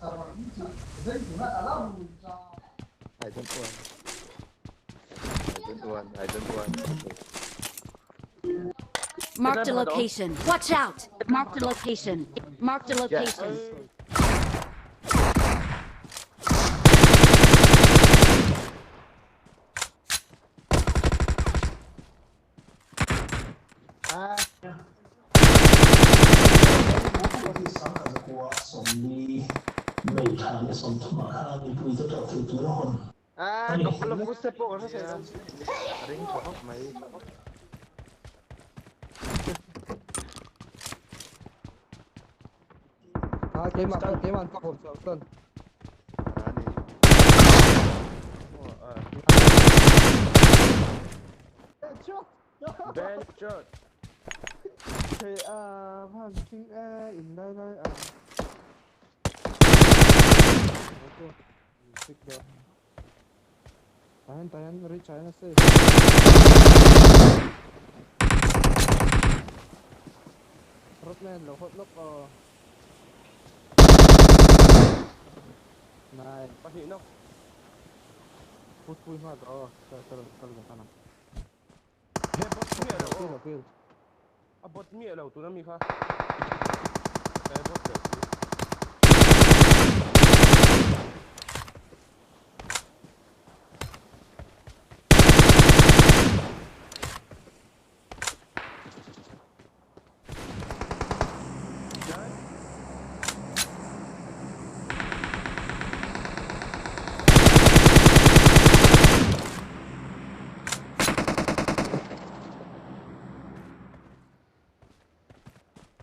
I don't want. I don't want. I don't want. Okay. Marked a location. Watch out! Marked a location. Marked a location. Ah, ah, couple of footstep po kasi sa'yo. Ring ko may. Ah, keimah keimah an ka hawr chauh chuan. Ani. Headshot! Headshot! Thei a van thing e in lai lai a. Tahan tahan reach a nasa e. Rodman lo hot lawk aw. Nai. Pahnih nawk. Put pui nghal tawh aw. Kal kal kal ve nghal ang. He bot miah lo aw. Kill. A bot miah lo tuna mi kha. He bot lo si.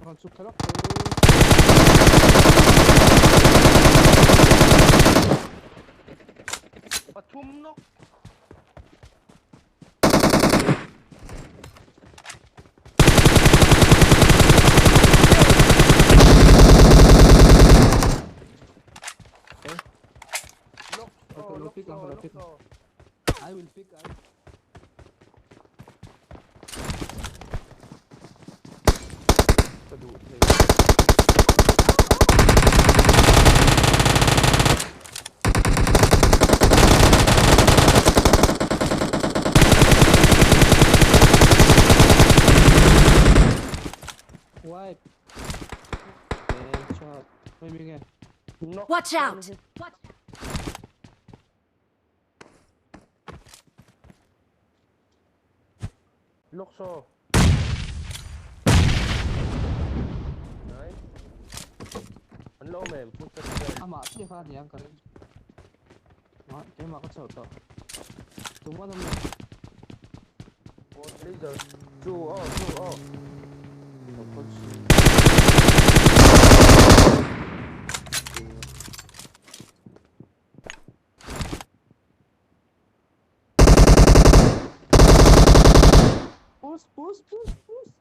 Rawn chhuk thla lawk teh. Pathum nawk. Okay, lo pick ang, lo pick. I will pick. I Ka duh thei. Wipe. Headshot. Hei mi nge? Watch out! Lawk saw. Nice. An la awm em? Footstep vel. Amah chiah kha aniang ka ring. Ah, keimah ka chauh tawh. Tumah an awm lo. Laser. Chu aw, chu aw. Push, push, push, push.